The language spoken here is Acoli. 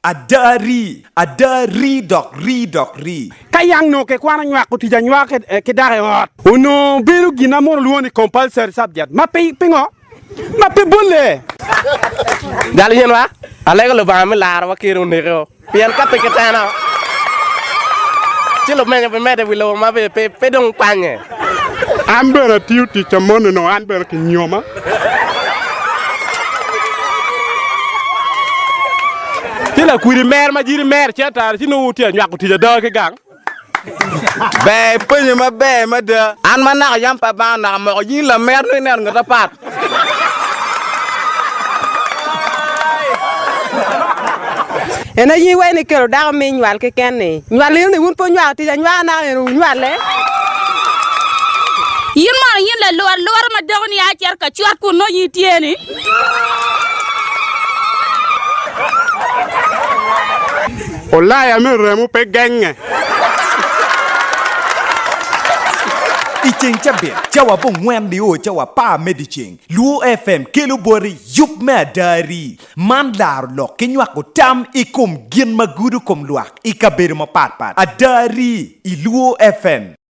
Ada rii, ada rii dok rii dok rii. Ka yang nongo kikwano nywako tic anywaka ki dako i ot, onongo bedo gin ma mono lwongo ni compulsory subject ma pe pingo? Ma pe bolle. Jal in wa, alego Lubanga me larowa kede oneko, pien ka pe kiteno, ci lumenyo bimedde i wi lobo ma pe dong kwanye. An bene atiyo tic ca moni nongo an bene kinyoma. Ci lakwidi mer ma jiri mer ci atara ci nongo wutye anywako tic ada ki gang. Ber ipenyo maber mada. An ma naka yam pe abango naka moko yin lamer nongo ineno ngat apat. En aye iwaco ni kelo dako me nywal keken ni nywal eno ni wun pe wunywako tic anywaka naka eno wunywale. In mono in lalwor alwora ma doko ni a cito ka cwat kun nongo in itye ni? Olaya me remo pe genge. I ceng cabit, cawa abongwen nio cawa apar me dyeceng, Luo FM kelo boti yub me ada-ri Man laro lok ki nywako tam i kom gin ma gudo kom lwak i kabedo mapat pat. Ada rii i Luo FM.